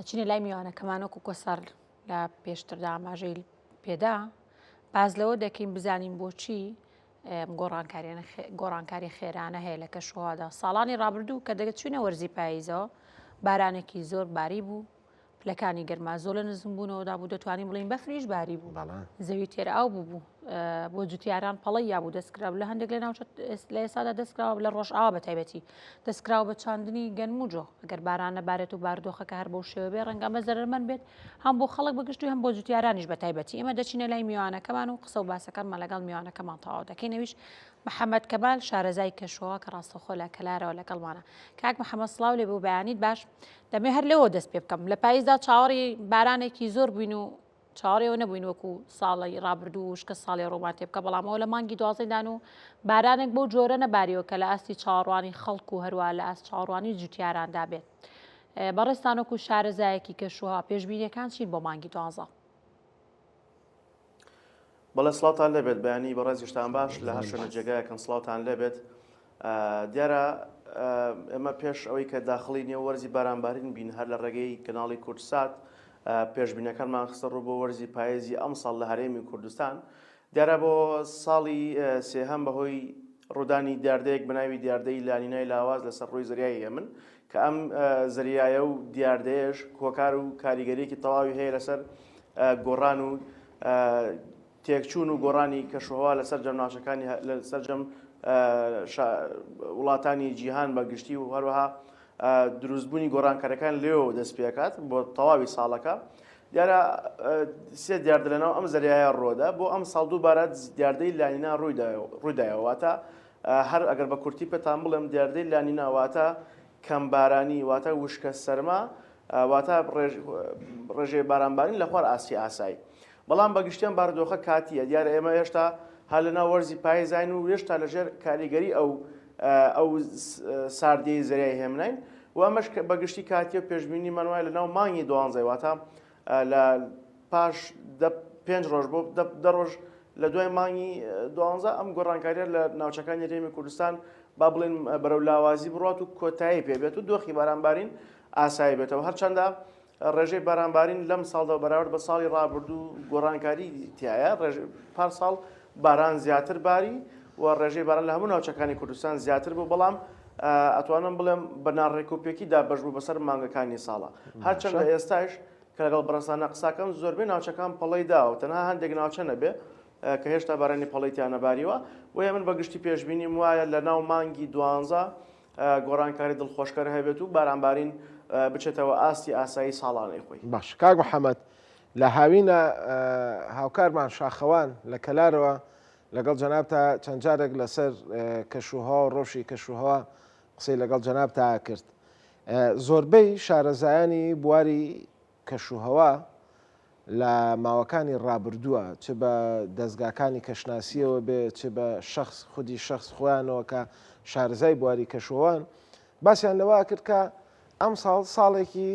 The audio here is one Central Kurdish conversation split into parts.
دەچینە لای میوانەکەمان وەکو کۆسار لە پێشتردا ئاماژەی پێدا باس لەوە دەکەین بزانین بۆچی گۆڕانکاری خێرانە هەیە لە کەشوهەوادا ساڵانی ڕابردوو کە دەگەچوینە وەرزی پاییزەوە بارانێکی زۆر باری بوو پلەکانی گەرما زۆر لە نزمبوونەوەدا بوو دەتوانین بڵێین بەفریش باری بوو زەوی تێر ئاو بوو بوو بۆ جوتیاران پەڵەی یابوو دەستکرا لە هەندێک لە ناوچە لە ئێستادا دەستکراوە لە ڕۆژئاوا بە تایبەتی دەستکراوە بە چاندنی گەنم و جۆ ئەگەر باران نەبارێت و بارودۆخەکە هەر بەو شێوە بێ ڕەنگە ئەمە زەرەرمەند بێت هەم بۆ خەڵک بەگشتی و هەم بۆ جوتیارانیش بە تایبەتی ئێمە دەچینە لای میوانەکەمان و قسە و باسەکانمان لەگەڵ میوانەکەمان تەواو دەکەین ئەویش محەممەد کەمال شارەزای کەشوهەوا کە ڕاستەوخۆ لە کەلارەوە لەگەڵمانە کاک محەممەد سڵاو لێ بوو بەیانیت باش دەمێ هەر لەوە دەست پێ بکەم لە پاییزدا چاوەڕی بارانێکی زۆر بووین و چاوەڕێ ئەوە نەبووین وەکو ساڵی ڕابردوو وشکە ساڵی ڕوومان تێ بکە بەڵام ئەوە لە مانگی دوازدەدان و بارانێک بەو جۆرە نەباریەوە کە لە ئاستی چاوەڕوانی خەڵک و هەروە لە ئاست چاوەڕوانی جوتیاراندا بێت بەڕێزتان وەکو شارەزایەکی کەشوهەوا پێشبینیەکان چین بۆ مانگی دوازدە؟ بەڵێ سڵاوتان لێبێت بەیانی بەڕێزیشتان باش لە هەر شوێنە جێگایەکەن سڵاوتان لێبێت دیارە ئێمە پێش ئەوەی کە داخڵی نێو وەرزی بارانبارین بین هەر لە ڕێگەی کەناڵی کوردسات پێشبینەکانمان خستە ڕوو بۆ وەرزی پایزی ئەمساڵ لە هەرێمی کوردستان دیارە بۆ ساڵی سێهەم بەهۆی ڕوودانی دیاردەیەک بە ناوی دیاردەی لانینای لاواز لەسەر ڕووی زەریای هێمن کە ئەم زەریایە و دیاردەیەش هۆکار و کاریگەریەکی تەواوی هەیە لەسەر گۆڕان و تێکچوون و گۆڕانی کەشوهەوا لە سەرجەم ناوچەکانی لە سەرجەم وڵاتانی جیهان بە گشتی و هەروەها دروستبوونی گۆڕانکاریەکان لێەوە دەست پێکات بۆ تەواوی ساڵەکە دیارە سێ دیاردە لەناو ئەم زەریایە ڕۆدا بۆ ئەم ساڵ دووبارە دیاردەی لانینا ڕوویدایەوە واتە هەر ئەگەر بە کورتی پێتان بڵێم دیاردەی لانینا واتە کەمبارانی واتە وشکە سەرما واتە ڕێژەی بارانبارین لە خوار ئاستی ئاسایی. بەڵام بە گشتی ئەم بارودۆخە کاتییە، دیارە ئێمە هێشتا هەر لەناو وەرزی پایزاین و هێشتا لەژێر کاریگەری ئەو ئەو ساردیەی زەریای هێمناین و ئەمەش بە گشتی کاتیە و پێشبینیمان وایە لەناو مانگی دوانزەی واتە لە پاش دە پێنج ڕۆژ بۆ دە ڕۆژ لە دوای مانگی دوانزە ئەم گۆڕانکاریە لە ناوچەکانی هەرێمی کوردستان با بڵێن بەرەو لاوازی بڕات و کۆتایی پێبێت و دۆخی بارانبارین ئاسایی بێتەوە هەرچەندە ڕێژەی بارانبارین لەم ساڵدا بەراورد بە ساڵی ڕابردوو گۆڕانکاری تایە پار ساڵ باران زیاتر باری و ڕێژەی باران لە هەموو ناوچەکانی کوردستان زیاتر بوو بەڵام ئەتوانم بڵێم بە ناڕێکوپێکی دابەش بوو بەسەر مانگەکانی ساڵە هەرچەندە ئێستاش کە لەگەڵ بەڕێزتانە قساکەم زۆربەی ناوچەکان پەڵەی داوە تەنها هەندێک ناوچە نەبێ کە هێشتا بارانی پەڵەی تیا نەباریوە بۆیە من بە گشتی پێشبینیم وایە لە ناو مانگی دوانزە گۆڕانکاری دڵخۆشکەر هەبێت و بارانبارین بچێتەوە ئاستی ئاسایی ساڵانەی خۆی. باش کاک محەمەد لە هاوینە هاوکارمان شاخەوان لە کەلارەوە لەگەڵ جەنابتا چەند جارێک لەسەر کەشوهەوا و ڕەوشی کەشوهەوا قسەی لەگەڵ جەنابتا کرد زۆربەی شارەزایانی بواری کەشوهەوا لە ماوەکانی ڕابردووە چ بە دەزگاکانی کەشناسیەوە بێ چ بە شخص خودی شخص خۆیانەوە کە شارەزای بواری کەشوهەوان باسیان لەوە کرد کە ئەمساڵ ساڵێکی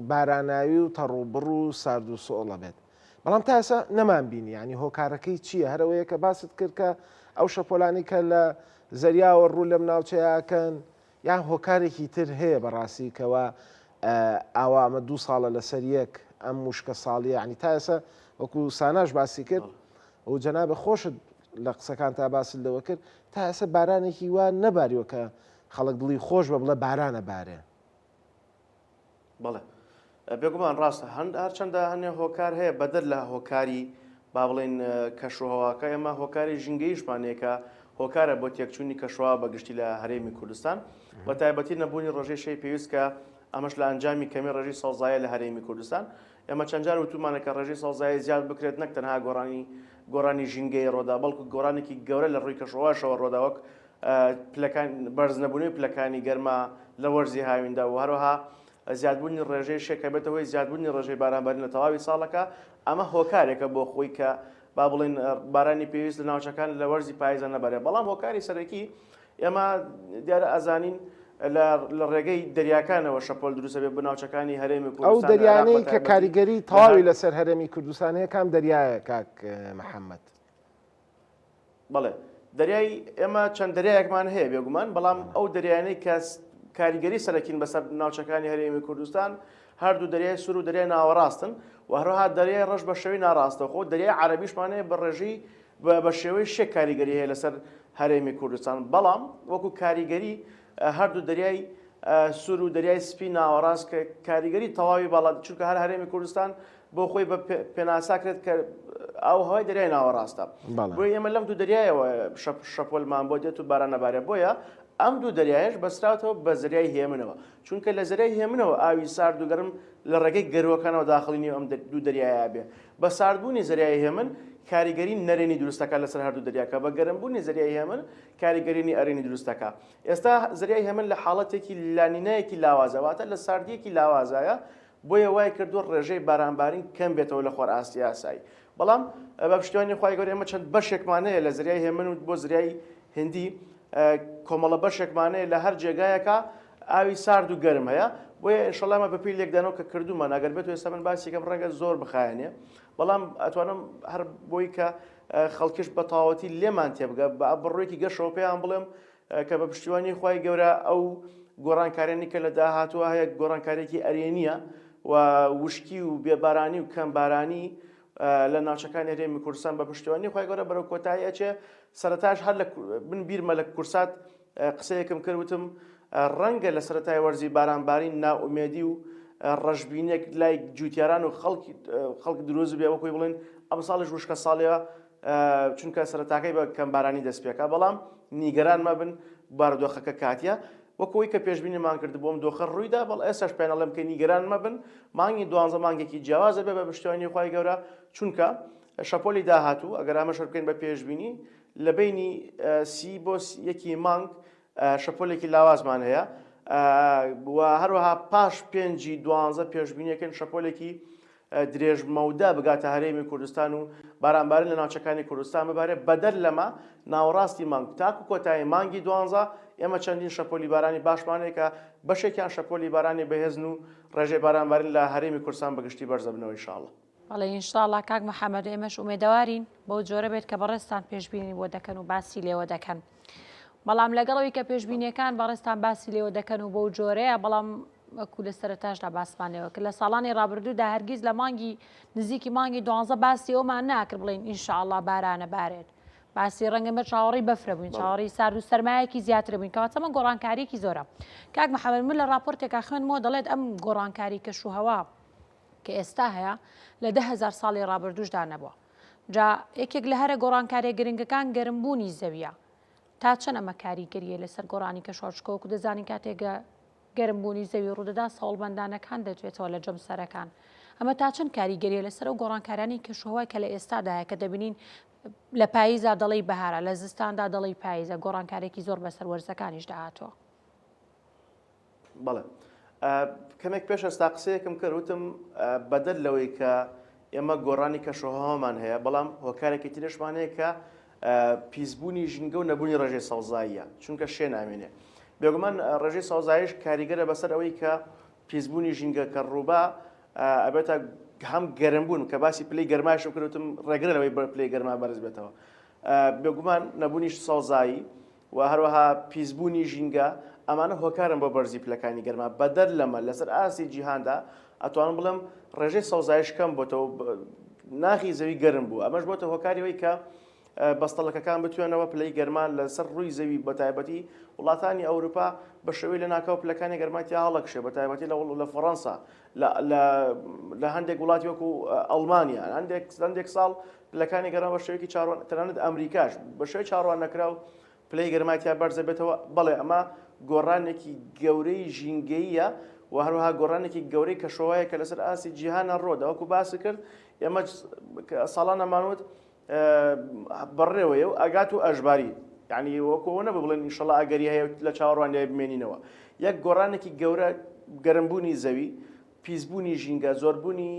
باراناوی و تەڕوبڕ و سارد و سۆڵە بێت بەڵام تا ئێستا نەمان بینی ینی هۆکارەکەی چییە هەرەوەیە کە باست کرد کە ئەو شەپۆلانی کە لە زەریاوە ڕوو لەم ناوچەیەکەن یان هۆکارێکی تر هەیە بەڕاستی کەوا ئاوا ئەمە دوو ساڵە لەسەر یەک ئەم وشکە ساڵیە ینی تا ئێستا وەکو ساناش باسی کرد و جەنابە خۆشت لە قسەکان تا باست لەوە کرد تا ئێستا بارانێکی وا نەباریوە کە خەڵک دڵی خۆش بە بڵێ بارانە بارێ. بەڵێ بێگومان ڕاستە هەند هەرچەندە هەنێ هۆکار هەیە بەدەر لە هۆکاری با بڵێن کەشوهەواکە ئێمە هۆکاری ژینگەیشمان هەیە کە هۆکارە بۆ تێکچوونی کەشوهەوا بە گشتی لە هەرێمی کوردستان بە تایبەتی نەبوونی ڕێژەی شێی پێویست کە ئەمەش لە ئەنجامی کەمی ڕێژەی سەوزایە لە هەرێمی کوردستان ئێمە چەند جار وتومانە کە ڕێژەی سەوزایی زیاد بکرێت نەک تەنها گۆڕانی گۆڕانی ژینگەی ڕۆدا بەڵکو گۆڕانێکی گەورە لە ڕووی کەشوهەواشەوە ڕۆدا وەک پلەکان بەرزنەبوونەوەی پلەکانی گەرما لە وەرزی هاویندا و هەروەها زیادبوونی ڕێژەی شێ کە بێتە هۆی زیادبوونی ڕێژەی بارانبارین لە تەواوی ساڵەکە، ئەمە هۆکارێکە بۆ خۆی کە با بڵێین بارانی پێویست لە ناوچەکان لە وەرزی پاییزە نەبارێ، بەڵام هۆکاری سەرەکی ئێمە دیارە ئەزانین لە ڕێگەی دەریاکانەوە شەپۆل دروستە بێت بۆ ناوچەکانی هەرێمی ئەو کوردستان و عێراق دەریانەی بە کە تایبەتی کاریگەری لە تەواوی لەسەر هەرێمی کوردستان هەیە کام دەریایە کاک محەممەد؟ بەڵێ دەریای ئێمە چەند دەریایەکمان هەیە بێگومان بەڵام ئەو دەریانەی کە کاریگەری سەرەکین بەسەر ناوچەکانی هەرێمی کوردستان هەردوو دەریای سوور و دەریای ناوەڕاستن و هەروەها دەریای ڕەش بە شێوەی ناڕاستەوخۆ، دەریای عەرەبیشمان هەیە بە ڕێژەی بە شێوەی شێک کاریگەری هەیە لەسەر هەرێمی کوردستان، بەڵام وەکو کاریگەری هەردوو دەریای سوور و دەریای سپی ناوەڕاست کە کاریگەری تەواوی باڵا چونکە هەر هەرێمی کوردستان بۆ خۆی بە پێناسا کرێت کە ئاو هەوای دەریای ناوەڕاستە بۆیە ئێمە لەم دوو دەریایەوە شەپۆلمان بۆ دێت و باران نەبارێ بۆیە ئەم دوو دەریایەش بەستراوەتەوە بە زەریای هێمنەوە چونکە لە زەریای هێمنەوە ئاوی سارد و گەرم لە ڕێگەی گەروەکانەوە داخڵی نێو ئەم دوو دەریایە بێ. بە ساردبوونی زەریای هێمن کاریگەری نەرێنی دروست دەکات لەسەر هەردوو دەریاکە، بە گەرمبوونی زەریای هێمن کاریگەریی ئەرێنی دروست دەکات. ئێستا زەریای هێمن لە حاڵەتێکی لانینایەکی لاوازە، واتە لە ساردییەکی لاوازایە، بۆیە وای کردووە ڕێژەی بارانبارین کەم بێتەوە لە خوار ئاستی ئاسایی. بەڵام بە پشتیوانی خوای گەورە ئێمە چەند بەشێکمان هەیە لە زەریای هێمن و بۆ زەریای هندی کۆمەڵە بەشێکمان هەیە لە هەر جێگایەکە ئاوی سارد و گەرم هەیە بۆیە ئینشەڵا ئەمە بەپێی لێکدانەوە کە کردوومان ئەگەر بێت ئێستا من باسێکم ڕەنگە زۆر بخایەنێ بەڵام ئەتوانم هەر بۆی کە خەڵکیش بە تەواوەتی لێمان تێبگە بە بڕوێکی گەشەوە پێیان بڵێم کە بە پشتیوانی خوای گەورە ئەو گۆڕانکاریانی کە لە داهاتووە هەیە گۆڕانکاریەکی ئەرێنیە و وشکی و بێبارانی و کەمبارانی لە ناوچەکانی هەرێمی کوردستان بە پشتیوانی خوای گەورە بەرەو کۆتایی ئەچێ سەرەتاش هەر لە من بیرمە لە کورسات قسەیەکم کرد وتم ڕەنگە لە سەرەتای وەرزی بارانبارین نائومێدی و ڕەشبینێک لای جوتیاران و خەڵکی خەڵک دروست بێ وەکوی بڵێن ئەمساڵیش وشکە ساڵەیە چونکە سەرەتاکەی بە کەمبارانی دەست پێکا بەڵام نیگەران مەبن بارودۆخەکە کاتیە وەکو ئەوەی کە پێشبینیمان کرد بۆم دۆخە ڕوویدا بەڵ ئێستاش پێیان ئەڵێم کە نیگەران مەبن مانگی دوانزە مانگێکی جیاوازە بێ بە پشتیوانی خوای گەورە چونکە شەپۆلی داهاتوو ئەگەر ئەمەش بکەین بە پێشبینی لە بینی سی بۆ یەکی مانگ شەپۆلێکی لاوازمان هەیە و هەروەها پاش پێنجی دوانزە پێشبینیەکەن شەپۆلێکی درێژ مەودا بگاتە هەرێمی کوردستان و بارانبارین لە ناوچەکانی کوردستان ببارێ، بەدەر لەمە ناوەڕاستی مانگ تاکو کۆتایی مانگی دوانزە ئێمە چەندین شەپۆلی بارانی باشمان هەیە کە بەشێکیان شەپۆلی بارانی بەهێزن و ڕێژەی بارانبارین لە هەرێمی کوردستان بە گشتی بەرزەبنەوە ان شاء اللە. بەڵێ ان شاء اللە کاک محمد ئێمەش ئومێدەوارین بەو جۆرە بێت کە بەڕێزتان پێشبینی بۆ دەکەن و باسی لێوە دەکەن. بەڵام لەگەڵ ئەوی کە پێشبینیەکان بەڕێزتان باسی لێوە دەکەن و بەو جۆرەیە بەڵام وەکو لە سەرەتاشدا باسمان لێوە کرد لە ساڵانی ڕابردوودا هەرگیز لە مانگی نزیکی مانگی دوانزە باسی ئەومان ناکرد بڵێین ئینشاءاللە بارانە بارێت باسی ڕەنگە مە چاوەڕێی بەفرە بووین چاوەڕێی سارد و سەرمایەکی زیاتر بووین کەواتە ئەمە گۆڕانکارییەکی زۆرە کاک محەممەد من لە ڕاپۆرتێکا خوێندمەوە دەڵێت ئەم گۆڕانکاری کەش و هەوا کە ئێستا هەیە لە 10هزار ساڵی ڕابردووشدا نەبووە جا یەکێک لە هەرە گۆڕانکاریە گرنگەکان گەرمبوونی زەویە تا چەند ئەمە کاریگەریە لەسەر گۆڕانی کەشوهەوا چونکە وەکو دەزانین کاتێک گەرمبوونی زەوی ڕوودەدا سەوڵبەندانەکان دەتوێتەوە لە جەمسەرەکان ئەمە تا چەند کاریگەریە لەسەر ئەو گۆڕانکارانی کەشوهەوای کە لە ئێستادایە کە دەبینین لە پاییزا دەڵێی بەهارە لە زستاندا دەڵێی پاییزە گۆڕانکارێکی زۆر بەسەر وەرزەکانیشدا هاتووە. بەڵێ کەمێک پێش ئێستا قسەیەکم کرد وتم بەدەر لەوەی کە ئێمە گۆڕانی کەشوهەوامان هەیە بەڵام هۆکارێکی ترشمان هەیە کە پیسبوونی ژینگە و نەبوونی ڕێژەی سەوزاییە چونکە شێ نامێنێ بێگومان ڕێژەی سەوزایش کاریگەرە بەسەر ئەوەی کە پیسبوونی ژینگە کە ڕووبا ئەبێتە هەم گەرم بوون کە باسی پلەی گەرماشم کردوتم ڕێگرە لەوەی پلەی گەرما بەرز بێتەوە بێگومان نەبوونیش سەوزایی و هەروەها پیسبوونی ژینگە، ئەمانە هۆکارن بۆ بەرزی پلەکانی گەرما، بەدەر لەمە لەسەر ئاستی جیهاندا ئەتوانم بڵێم ڕێژەی سەوزایش کەم بۆتەوە ناخی زەوی گەرم بوو ئەمەش بۆتە هۆکاری ئەوەی کە بەستەڵەکەکان بتوێنەوە پلەی گەرما لەسەر ڕووی زەوی بەتایبەتی وڵاتانی ئەوروپا بە شێوەی لەناکاو پلەکانی گەرمای تیا هەڵەکشێ بەتایبەتی لە لە فەڕەنسا لە هەندێک وڵاتی وەکو ئەڵمانیا هەندێک هەندێک ساڵ پلەکانی گەرما بە شێوەیەکی چاوەڕوان تەنانەت ئەمریکاش بە شێوەی چاوەڕوان نەکراو پلەی گەرمای تیا بەرز دەبێتەوە، بەڵێ ئەمە گۆڕانێکی گەورەی ژینگەییە و هەروەها گۆڕانێکی گەورەی کەشوهەوایە کە لەسەر ئاستی جیهانە ڕۆدا وەکو باست کرد ئێمە ساڵانە مانوت بەڕێوەیە و ئەگات و ئەژباری یعنی وەکو ئەوە نەبوو بڵێن ئینشەڵا ئەگەری هەیە لە چاوەڕوانیای بمێنینەوە یەک گۆڕانێکی گەورە گەرمبوونی زەوی پیسبوونی ژینگە، زۆربوونی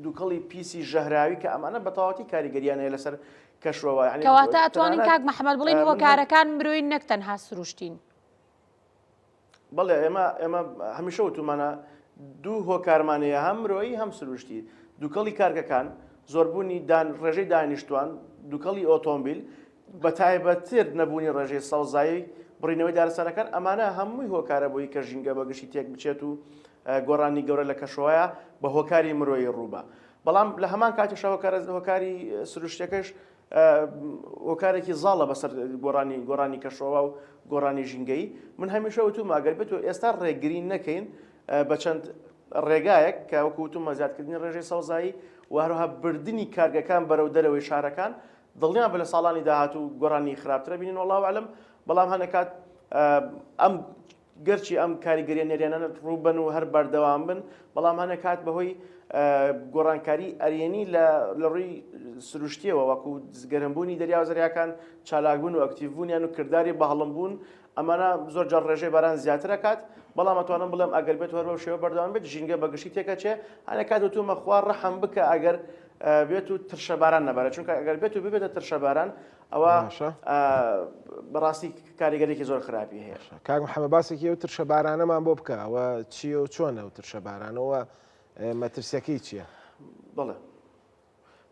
دووکەڵی پیسی ژەهراوی کە ئەمانە بە تەواوەتی کاریگەریان هەیە لەسەر کەشوهەوا. یانی کەواتە ئەتوانین تەنانەت کاک محەمەد بڵێین من هەر هۆکارەکان مرۆیین نەک تەنها سروشتین. بەڵێ ئێمە ئێمە هەمیشە وتومانە دوو هۆکارمان هەیە هەم مرۆیی هەم سروشتی دووکەڵی کارگەکان زۆربوونی دان ڕێژەی دانیشتوان دووکەڵی ئۆتۆمبیل بەتایبەتتر نەبوونی ڕێژەی سەوزایی، بڕینەوەی دارستانەکان، ئەمانە هەمووی هۆکارە بۆی کە ژینگە بە گشتی تێک بچێت و. گۆڕانی گەورە لە کەشوهەوایە بە هۆکاری مرۆیی ڕووبا. بەڵام لە هەمان کاتیشا هۆکاری سروشتیەکەش هۆکارێکی زاڵە بەسەر گۆڕانی گۆڕانی کەشوهەوا و گۆڕانی ژینگەیی. من هەمیشە وتومە ئەگەر بێت و ئێستا ڕێگری نەکەین بە چەند ڕێگایەک کە وەکو وتومە زیادکردنی ڕێژەی سەوزایی و هەروەها بردنی کارگەکان بەرەو دەرەوەی شارەکان، دڵنیابە لە ساڵانی داهاتوو گۆڕانی خراپترە بینین واللە اعلم، بەڵام هەنێک کات ئەم گەرچی ئەم کاریگەریە نەرێنانە ڕووبەن و هەر بەردەوام بن، بەڵام هەنێک کات بەهۆی گۆڕانکاری ئەرێنی لە ڕووی سروشتیەوە وەکو گەرمبوونی دەریا و زەریاکان، چالاکبوون و ئەکتیڤبوونیان و کرداری بەهەڵمبوون، ئەمانە زۆر جار ڕێژەی باران زیاتر ئەکات، بەڵام ئەتوانم بڵێم ئەگەر بێت و هەر بەو شێوە بەردەوام بێت ژینگە بە گشتی تێکەچێ، هەنێک کات وتومە خوا ڕەحم بکە ئەگەر بێت و ترشە باران نەبارێت، چونکە ئەگەر بێت و ببێتە ترشە باران ئەوە باشە. بەڕاستی کاریگەرێکی زۆر خراپی هەیە. باشە کاک محەمەد باسێکی ئەو ترشە بارانەمان بۆ بکە ئەوە چییە و چۆنە ئەو ترشە بارانە و مەترسیەکەی چییە؟ بەڵێ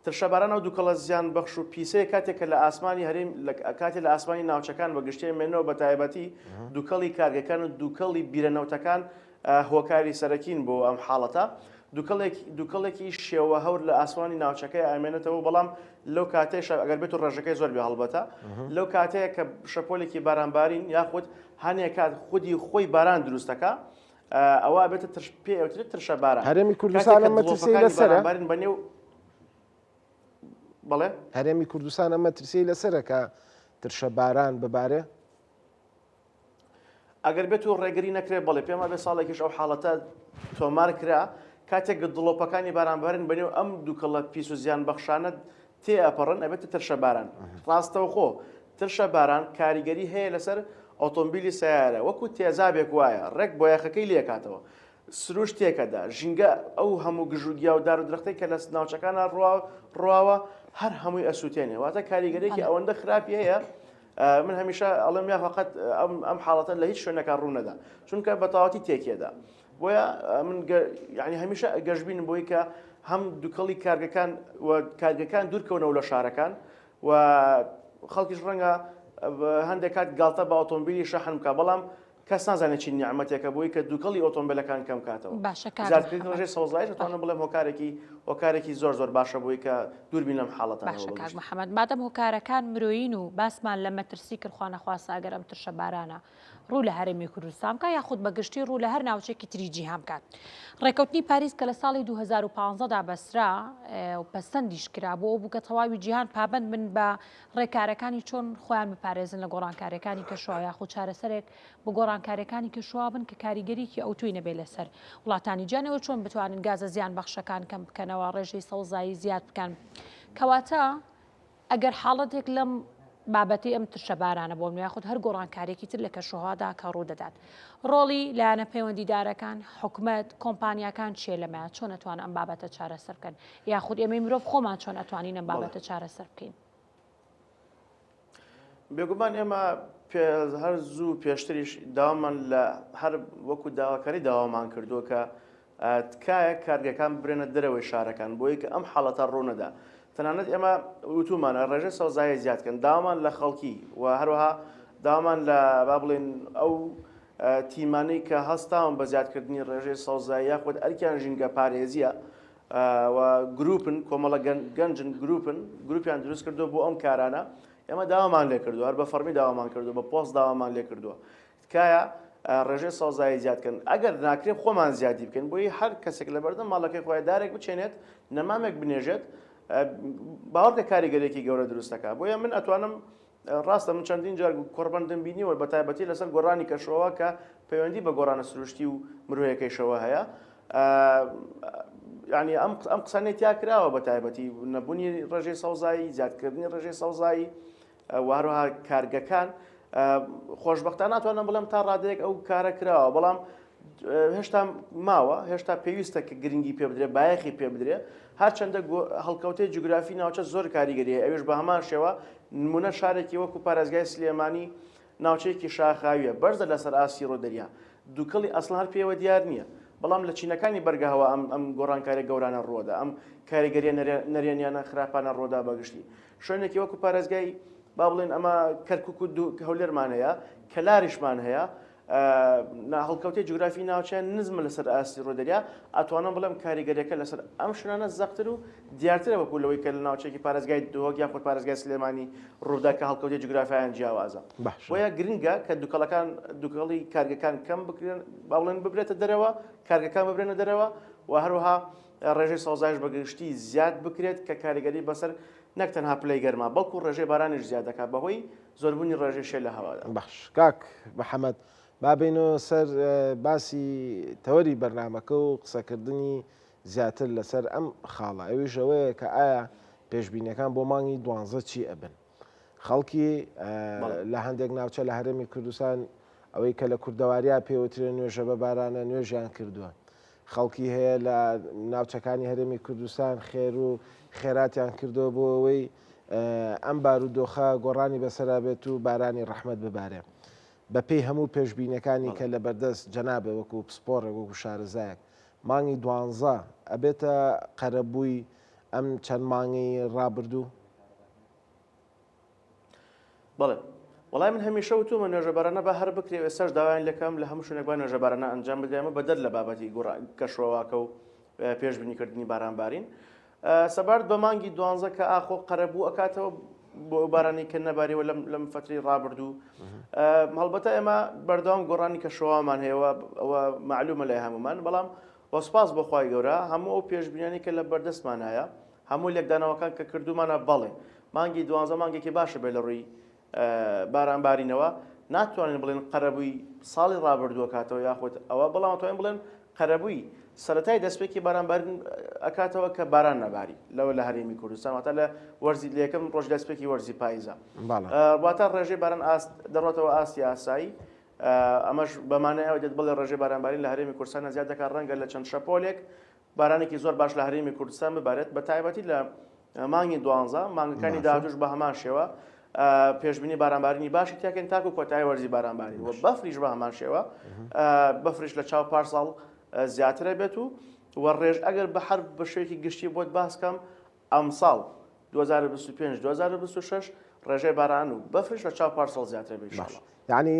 ترشە باران ئەو دوکەڵە زیان بەخش و پیسەیە کاتێک کە لە ئاسمانی هەرێم لە کاتێ لە ئاسمانی ناوچەکان بە گشتی ئەمێنەوە بە تایبەتی دوکەڵی کارگەکان و دوکەڵی بیرە نەوتەکان هۆکاری سەرەکین بۆ ئەم حاڵەتە. دوکەڵێکی شێوە هەور لە ئاسمانی ناوچەکەی ئامێنێتەوە، بەڵام لەو کاتەیشا ئەگەر بێت و ڕێژەکەی زۆر بێ هەڵبەتە، لەو کاتەیە کە شەپۆلێکی بارانبارین یاخود هەنێ کات خودی خۆی باران دروست دەکا، ئەوە ئەبێتە ترش پێ ئەوترێت ترشە باران. هەرێمی کاتێک کوردستان کە ئەم مەترسیەی دڵۆپەکانی لەسەرە؟ بارانبارین بە نێو بەڵێ؟ هەرێمی کوردستان ئەم مەترسیەی لەسەرە کە ترشە باران ببارێ؟ ئەگەر بێت و ڕێگری نەکرێت بەڵێ، پێم وابێ ساڵێکیش ئەو حاڵەتە تۆمار کرا، کاتێک دڵۆپەکانی بارانبارین بەنێو ئەم دووکەڵە پیس و زیانبەخشانە تێئەپەڕن ئەبێتە ترشە باران. ڕاستەوخۆ ترشە باران کاریگەری هەیە لەسەر ئۆتۆمبیلی سەیارە، وەکو تێزابێک وایە ڕێک بۆیاخەکەی لێکاتەوە، سروشت تێکەدا، ژینگە ئەو هەموو گژوگیا و دار و درەختەی کە لە ناوچەکانا ڕواوە هەر هەمووی ئەسووتێنێ، واتە کاریگەریەکی ئەوەندە خراپی هەیە من هەمیشە ئەڵێم یاخوا قەت ئەم حاڵەتە لە هیچ شوێنەکە ڕوو نەدا چونکە بە تەواوەتی تێکێدا بۆیە من یعنی هەمیشە گەشببینم بۆی کە هەم دوکەڵی کارگەکان و کارگەکان دوورکەونەوە لە شارەکان و خەڵکیش ڕەنگە هەندێک کات گاڵتە بە ئۆتۆمبیلی شەحن بکە بەڵام کەس نازانێت چی نیعمەتێکە بۆی کە دوکەڵی ئۆتۆمبێلەکان کەم کاتەوە. باشە کاک زیادکردنی محەمەد. ڕێژەی سەوزاییش ئەتوانم بڵێم هۆکارێکی هۆکارێکی زۆر زۆر باشە بۆی کە دوور بین لەم حاڵەتانەوە باشە بە کاک گشتی. محەمەد مادەم هۆکارەکان مرۆیین و باسمان لە مەترسی کرد خوانەخواستە ئەگەر ئەم ترشە بارانە ڕوو لە هەرێمی کوردستان بکات یاخود بە گشتی ڕوو لە هەر ناوچەیەکی تری جیهان بکات. ڕێکەوتنی پاریس کە لە ساڵی 2015 دا بەسترا و پەسەندیش کرا بۆ ئەو بوو کە تەواوی جیهان پابەند بن بە ڕێکارەکانی چۆن خۆیان بپارێزن لە گۆڕانکاریەکانی کەشوهەوا یاخود چارەسەرێک بۆ گۆڕانکاریەکانی کەشوهەوا بن کە کاریگەریی ئەوتۆی نەبێت لەسەر وڵاتانی جیهان ئێوە چۆن بتوانن گازە زیان بەخشەکان کەم بکەنەوە ڕێژەی سەوزایی زیاد بکەن کەواتە ئەگەر حاڵەتێک لەم بابەتی ئەم ترشە بارانە بۆ یاخود هەر گۆڕانکارێکی تر لە کەشوهەوادا کە ڕوو دەدات ڕۆڵی لایەنە پەیوەندیدارەکان حکومەت کۆمپانیاکان چیە لەمە چۆن ئەتوان ئەم بابەتە چارەسەر بکەن یاخود ئێمەی مرۆڤ خۆمان چۆن ئەتوانین ئەم بابەتە چارەسەر بکەین؟ بێگومان ئێمە هەر زوو پێشتریش داوامان لە هەر وەکو داواکاری داوامان کردووە کە تکایە کارگەکان برێنە دەرەوەی شارەکان بۆی کە ئەم حاڵەتە ڕوونەدا تەنانەت ئێمە وتومانە ڕێژەی سەوزایی زیادکەن داوامان لە خەڵکی و هەروەها داوامان لە با بڵێن ئەو تیمانەی کە هەستاون بە زیادکردنی ڕێژەی سەوزایی یاخود ئەرکیان ژینگە پارێزیە و گروپن، کۆمەڵە گەنجن گروپن، گروپیان دروست کردووە بۆ ئەم کارانە، ئێمە داوامان لێ کردووە، هەر بە فەڕمی داوامان کردووە، بە پۆست داوامان لێ کردووە، تکایە ڕێژەی سەوزایی زیاد کەن، ئەگەر ناکرێ خۆمان زیادی بکەین، بۆیە هەر کەسێک لە بەردەم ماڵەکەی خۆی دارێک بچێنێت، نەمامێک بنێژێت، باوەڕکە کاریگەرێکی گەورە دروست دەکات، بۆیە من ئەتوانم ڕاستە من چەندین جار کۆڕبەندم بینیوە بە تایبەتی لەسەر گۆڕانی کەشوهەوا کە پەیوەندی بە گۆڕانە سروشتی و مرۆیەکەیشەوە هەیە یعنی ئەم ئەم قسانەی تیا کراوە بە تایبەتی نەبوونی ڕێژەی سەوزایی زیادکردنی ڕێژەی سەوزایی و هەروەها کارگەکان خۆشببختان ناتوانم بڵێم تا ڕادەیەک ئەو کارە کراوە بەڵام هێشتا ماوە، هێشتا پێویستە کە گرنگی پێ بدرێت، بایەخی پێ بدرێت، هەرچەندە هەڵکەوتەی جوگرافی ناوچە زۆر کاریگەری هەیە، ئەویش بە هەمان شێوە، نمونە شارێکی وەکو پارێزگای سلێمانی ناوچەیەکی شاخاویە، بەرزە لەسەر ئاستی ڕوو دەریا، دوکەڵی ئەسڵەن هەر پێوە دیار نییە، بەڵام لە چینەکانی بەرگەهەوا ئەم ئەم گۆڕانکاریە گەورانە ڕووەدا، ئەم کاریگەریە نەرێنیانە خراپانە ڕووەدا بەگشتی. شوێنێکی وەکو پارێزگای با بڵێن ئەمە کەرکوک و هەولێرمان هەیە، کەلاریشمان هەیە، هەڵکەوتەی جوگرافی ناوچەیان نزمە لەسەر ئاستی ڕووی دەریا، ئەتوانم بڵێم کاریگەریەکە لەسەر ئەم شوێنانە زەقتر و دیارترە وەکو لەوەی کە لە ناوچەیەکی پارێزگای دهۆک یاخود پارێزگای سلێمانی ڕووبدا کە هەڵکەوتەی جوگرافیایان جیاوازە. باشە. بۆیە گرنگە کە دوکەڵەکان دوکەڵی کارگەکان کەم بکرێن با بڵێن ببرێتە دەرەوە، کارگەکان ببرێنە دەرەوە و هەروەها ڕێژەی سەوزایش بە گشتی زیاد بکرێت کە کاریگەری بەسەر نەک تەنها پلەی گەرما بەڵکو ڕێژەی بارانیش زیاد دەکات بەهۆی زۆربوونی ڕێژەی شێ لە هەوادا. باش کاک محەمەد با بێینەوە سەر باسی تەوەری بەرنامەکە و قسەکردنی زیاتر لەسەر ئەم خاڵە ئەویش ئەوەیە کە ئایا پێشبینیەکان بۆ مانگی دوانزە چی ئەبن؟ خەڵکی لە هەندێک ناوچە لە هەرێمی کوردستان ئەوەی کە لە کوردەواریا پێوترێ نوێژە بە بارانە نوێژیان کردووە خەڵکی هەیە لە ناوچەکانی هەرێمی کوردستان خێر و خێراتیان کردووە بۆ ئەوەی ئەم بارودۆخە گۆڕانی بەسەرا بێت و بارانی ڕەحمەت ببارێ. بەپێی هەموو پێشبینەکانی کە لەبەردەست جەنابە وەکو پسپۆڕێک وەکو شارەزایەک مانگی دوانزە ئەبێتە قەرەبووی ئەم چەند مانگەی ڕابردوو؟ بەڵێ وەڵای من هەمیشە وتومە نوێژەبارانە با هەر بکرێ و ئێستاش داوایان لێکەم لە هەموو شوێنێک با نوێژەبارانە ئەنجام بدرێ ئەمە بەدەر لە بابەتی گوڕ کەشوهەواکە و پێشبینیکردنی بارانبارین سەبارەت بە مانگی دوانزە کە ئاخۆ قەرەبوو ئەکاتەوە بۆ ئەو بارانەی کە نەباریوە لەم لەم فترەی ڕابردوو هەڵبەتە ئێمە بەردەوام گۆڕانی کەشوهەوامان هەیە ئەوە معلومە لای هەمومان بەڵام وەسپاس بۆ خوای گەورە هەموو ئەو پێشبینیانەی کە لە بەردەستمان هەیە هەموو لێکدانەوەکان کە کردوومانە بەڵێ مانگی دوانزە مانگێکی باشە بێت لە ڕووی باران بارینەوە ناتوانین بڵێن قەرەبووی ساڵی ڕابردووە کاتەوە یاخود ئەوە بەڵام توانین بڵێن قەرەبووی سەتای دەستپێکی باران بارین ئەکاتەوە کە باران نەباری لەوە لە هەرێمی کوردستان واتە لە وەرزی لەکەم ڕۆژ دەستپێکی وەرزی پایزە واتە ڕێژەی باران ئاست دەڕۆتەوە ئاستی ئاسایی ئەمەش بە مانای ئەوە دێت بڵێ ڕێژەی بارانبارین لە هەرێمی کوردستان زیاد دەکات ڕەنگە لە چەند شەپۆلێک بارانێکی زۆر باش لە هەرێمی کوردستان ببارێت بە تایبەتی لە مانگی دوانزە مانگەکانی داهاتوش بە هەمان شێوە پێشبینی بارانبارینی باشی تیاکەین تاکو کۆتایی وەرزی بارانبارین و بەفریش بە هەمان شێوە بەفریش لە چاو پارساڵ زیاترە بێت و و ڕێژ ئەگەر بە هەر بە شێوەیەکی گشتی بۆت باسکەم ئەمساڵ 2025 2026 ڕێژەی باران و بەفریش لە چاو پارساڵ زیاترە بێت باش ئینشاڵڵا. یانی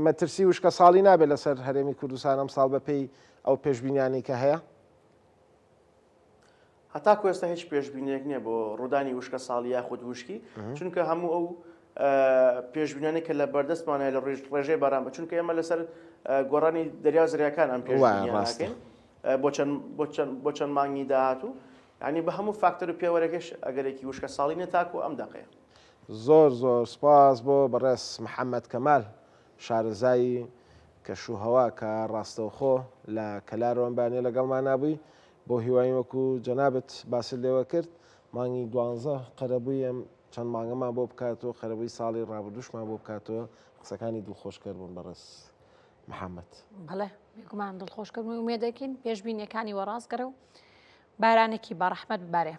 مەترسی وشکە ساڵی نابێت لەسەر هەرێمی کوردستان ئەمساڵ بەپێی ئەو پێشبینیانەی کە هەیە؟ هەتاکو ئێستا هیچ پێشبینیەک نییە بۆ ڕوودانی وشکە ساڵی یاخود وشکی چونکە هەموو ئەو پێشبینانەی کە لە بەردەستمان هەیە لە ڕێژەی باران بە چونکە ئێمە لەسەر گۆڕانی دەریا و زریاکان ئەم پێشبینیانەکەین بۆ چەند بۆ چەند بۆ چەند مانگی داهاتوو یعنی بە هەموو فاکتەر و پێوەرەکەش ئەگەرێکی وشکە ساڵی نیە تاکو ئەم دەقەیە. زۆر زۆر سپاس بۆ بەڕێز محەمەد کەمال شارەزای کەشوهەوا کە ڕاستەوخۆ لە کەلارەوە ئەم بەیانیە لەگەڵمانا بووی بۆ هیواین وەکو جەنابت باست لێوە کرد مانگی دوانزە قەرەبووی ئەم چەند مانگەمان بۆ بکاتەوە قەرەبووی ساڵی ڕابردووشمان بۆ بکاتەوە قسەکانی دڵخۆشکەر بوون بەڕێز محەمەد. بەڵێ بێگومان دڵخۆشکەر بوون ئومێدەکەین پێشبینیەکانی وەڕاست گەڕێ و بارانێکی بەڕەحمەت ببارێ.